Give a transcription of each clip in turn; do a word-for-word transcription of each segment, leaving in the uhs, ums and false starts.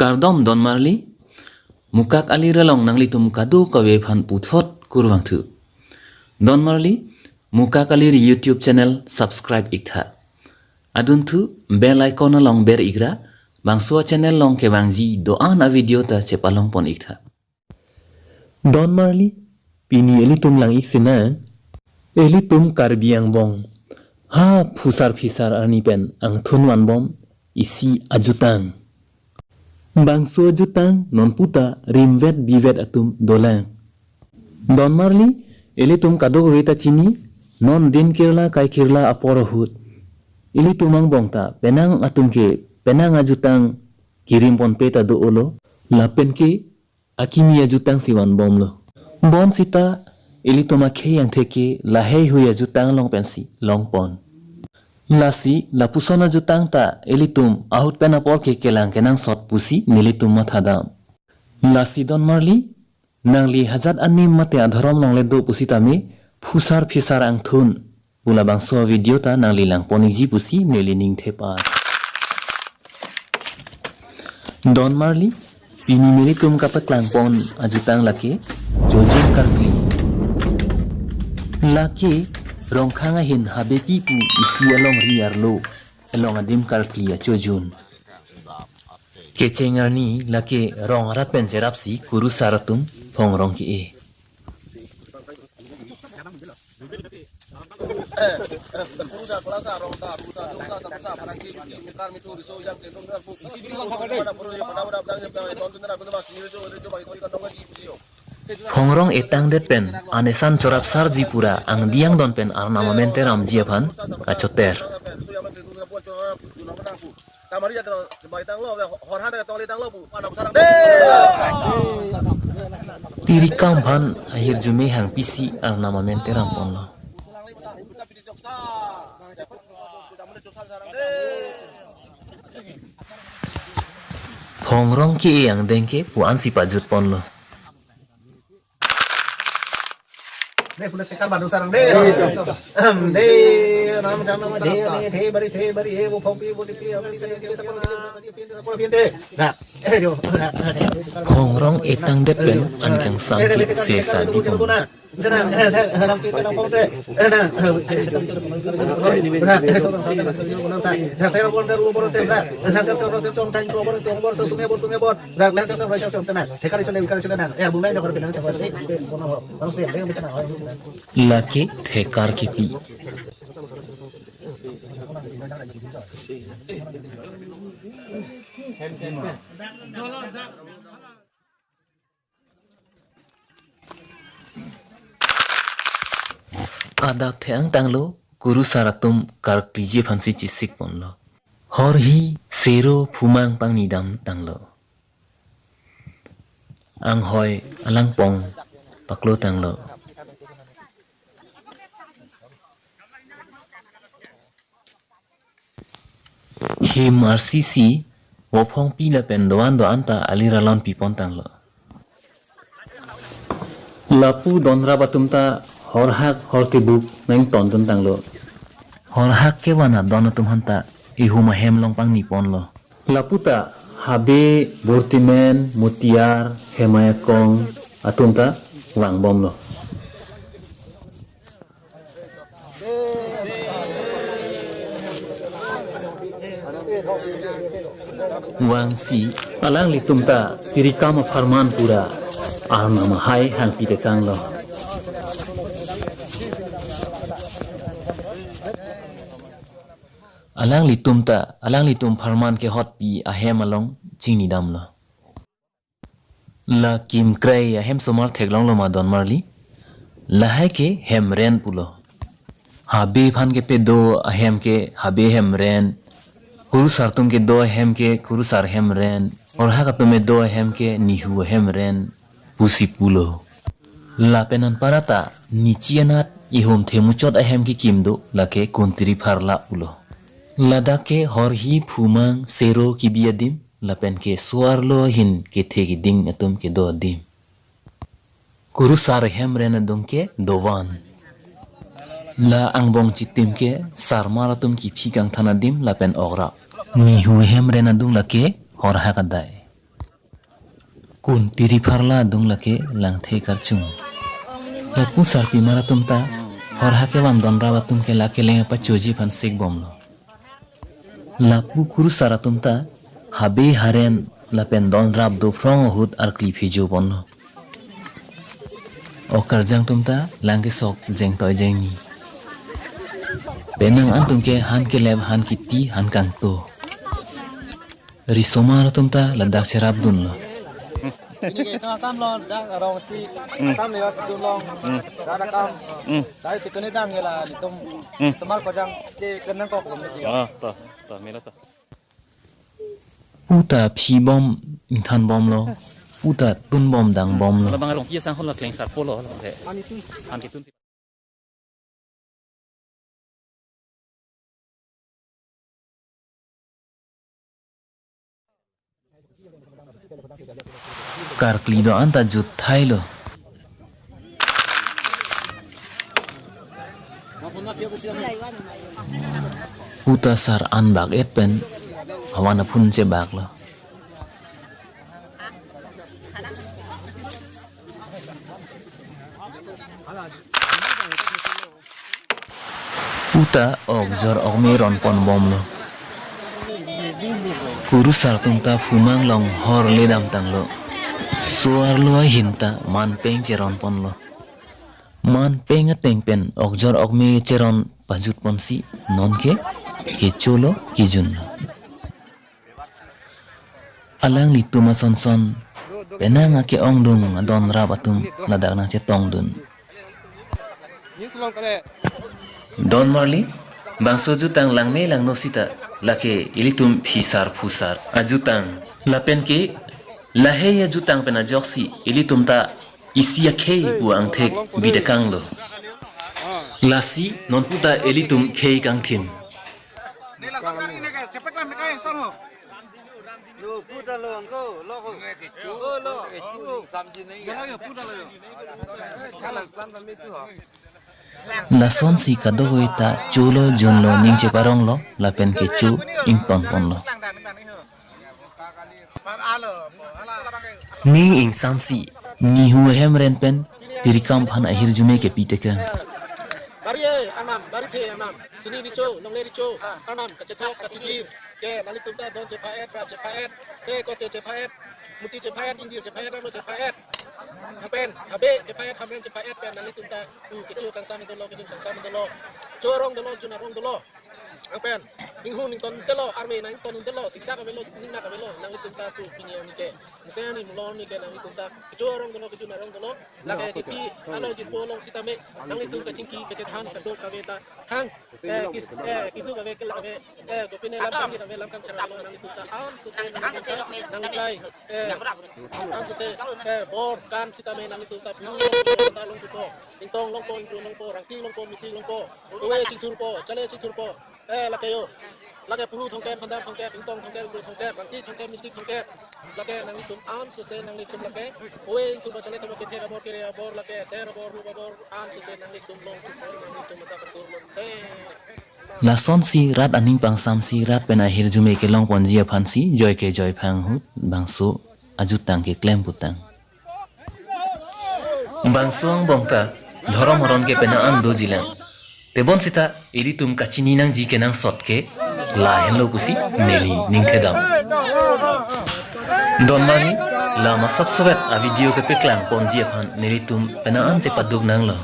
Kardom Don Marli, Mukak Alir along nanglitum kadokave aphan puthot kurvangthu. Don Marli, Mukak Alir YouTube channel subscribe iktha. Adunthu bell icon along ber ikra, bangso channel along kevangji do-an a video ta chepalongpon iktha. Don Marli, pini ilitum lang-ik sinang, ilitum Karbi angbong ha phusar phisar arni pen angthun vanbom isi ajutang. Bangso ajutang non puta rimvet bivet atum dolang. Don Marli, ilitum kadokave ta chini, non din kirla kai kirla apor ahut ilitum angbong ta penang atum ke penang ajutang kirimponpe ta do-olo, lapen ke akimi ajutang si vanbomlo. Bonsita ilitum akhei angthek ke laheihui ajutang along pensi longpon. Lasi lapuson ajutang ta ilitum ahut pen apor ke kelang kenangsot pusi nelitum mathadam. Lasi Don Marli, nangli hajat anim mate adhorom along le do pusitame phusar phisar angthun pu labangso video ta nangli langpon ikji pusi neli ning thepar. Don Marli, pini nelitum kapaklangpon ajutang lake Chojun Karkli. Lake Rongkhang ahin Habepi pu isi alongri arlo along adim karkli achojun. Kecheng arni lake rong arat pen cherapsi kurusar atum phongrong ke-e. Phongrong etangdet pen anesan chorap sarji pura angdiang don pen Arnam amen teramji aphan kachoter. Tirikam aphan ahirjume hangpisi Arnam amen teramponlo. Phongrong ke-e angdeng ke pu-ansi pajutponlo. De, pula tekar badu sarang de. Ahem, de, nam jam nam de, de, de, bari, de, bari, e, bo, phong, pi, bo, di, pi, bari, de, de, sapor, de, de, sapor, de. Nah, eh, jo, nah, nah, nah. Phongrong etangdet pen ankangsam ke sesa dipon. Lake thekar kepi. Adap the-ang tanglo, kurusar atum karkliji aphansi chesikponlo. Horhi, sero, phumang pangnidam tanglo. Anghoi alangpong paklo tanglo. Him arsisi, vophong pi lapen doan doan ta alir alon pipon tanglo. Lapu donrap atum ta horhak hortibuk nangtondun tanglo. Horhak kevan adon atum aphanta ihum ahem along pangniponlo. Lapu ta habe, bortimen, mutiar, hemai akong atum ta vangbomlo. Vangsi alanglitum ta tirikam apharman pura Arnam ahai hangpi tekanglo. Alanglitum ta alanglitum pharman kehotpi ahem along chingnidamlo. La Kimkrei ahem somar theklonglo ma Don Marli? Lahai ke Hemren pulo. Habe aphan kepedo ahem ke Habe Hemren. Kurusar atum kedo ahem ke Kurusar Hemren. Horhak atum kedo ahem ke Nihu Hemren pusi pulo. Lapen anparta nichi anat ihum themuchot ahem kekim do, lake Kuntiri Pharla pulo. Ladak ke horhi, phumang, sero kebi adim, lapen ke so-arlo ahin kethe keding atum kedo adim. Kurusar Hemren adung ke dovan. La angbong chitim ke sarmar atum kephi kangthan adim lapen okra. Nihu Hemren adung lake horhak adai. Kunti ripharla adung lake Langthe Karchung. Lapu sarpimar atum ta horha kevan donrap atum ke la keleng apachoji aphan sikbomlo. Lapu kurusar atum ta habe haren lapen donrap dophrong ahut arkli phejo ponlo. Ok karjang atum ta lang kesok jengtoi jengni. Penang an atum ke han kelep, han kiti, han kangto. Risomar atum ta ladak cherapdunlo. Ini ke tengah kam lo, dak rong si, kam lewat tu long, dak kam. Tapi tu kena dam ya lah, litum. Semar kojang ke kena kok belum lagi. Ah, toh, toh, mila toh. Pu ta phibom, ingthanbomlo. Pu ta tunbom dangbomlo. Labang along pia sang hon la kleng sarpo lo, lo he. Han kitun. Karkli do-an ta jut thailo. Pu ta sar an bak-et pen avan aphun chebaklo. Pu ta okjor okme ronponbomlo. Kurusar atum ta phumang long horle damtanglo. So-arlo ahin ta manpeng cheronponlo. Manpeng ateng pen okjor okme cheron pajutponsi nonke kecholo kejunlo. Alanglitum asonson penang ake-ongdung adonrap atum ladak nangchetongdun. Don Marli, bangso ajutang langme langno sita lake ilitum phisar phusar ajutang. Lapen ke lahei ajutang pen ajoksi ilitum ta isi akhei pu angthek bidekanglo. Lasi non pu ta ilitum khei kangthim. Lasonsi kadokave ta cholo junlo, ning cheparonglo lapen kecho ingtonponlo. Ning ingsamsi nihu ahem ren pen tirikam aphan ahirjume kepi tekang. Bari-e arnam, bari-e arnam, chini recho, longle recho, arnam kachethok kachijir ke nanglitum ta don chepha-et, rap chepha-et, te kote chepha-et, muti chepha-et, ingjir chepha-et, arlo chepha-et, lapen habe chepha-et, hamren chepha-et pen nanglitum ta, hmm, kecho kangsam dolo, kejun kangsam dolo, cho arong dolo, jun arong dolo. Lapen inghun ington dolo, arve nang ington dolo, siksak avelo, ningnak avelo, nanglitum ta tu pini arni ke, mesen arni mulo arni ke nanglitum ta kecho arong dolo, kejun arong dolo, lake kipi alo jirpo along sitame nanglitum kachingki kachethan kadokave ta thang, eh, kis-, eh, kiduk ave, kelak ave, eh, gopine lam kangkit ave, lam kangkit ave, nanglitum ta an suse nanglitum ta nangkai, eh, an suse, eh, bor kan sitame nanglitum ta biru long, long, long, long, long, ingtong longpo, ingtun longpo, rangti longpo, miti longpo, ove chingthurpo, chale chingthurpo, eh, lake yo. Lake puhu thomkep, phandam thomkep, ingtong thomkep, ingru thomkep, rangti thomkep, mistik thomkep. Lake nanglitum an suse nanglitum lake ove ingtun, chale thomkep, kethe abor, kere abor, lake ser abor, rup abor, an suse nanglitum long, nanglitum mata pertur lonte. Lasonsi rat aning pangsamsi rat pen ahirjume kelongponji aphansi joi ke joi phang ahut bangso ajutang keklem putang. Bangso angbong ta dhorom aron ke penang an dojilang. Tebon sita ilitum kachini nangji kenangsot ke lahenlo pusi neli ningthedam. Don Marli, la masap sowet avideo kepaklangponji aphan nelitum penang an chepaduk nanglo.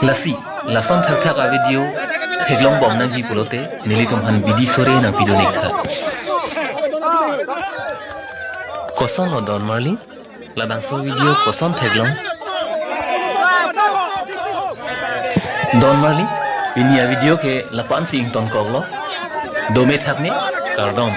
Lasi, lason thakthak avideo theklongbom nangji pulote nelitum aphan bidi sore nangpidun-ik tha. Kosonlo Don Marli? Labangso video koson theklong? Don Marli, pini avideo ke la-ansi ingtonkoklo. Dome thakme, kardom.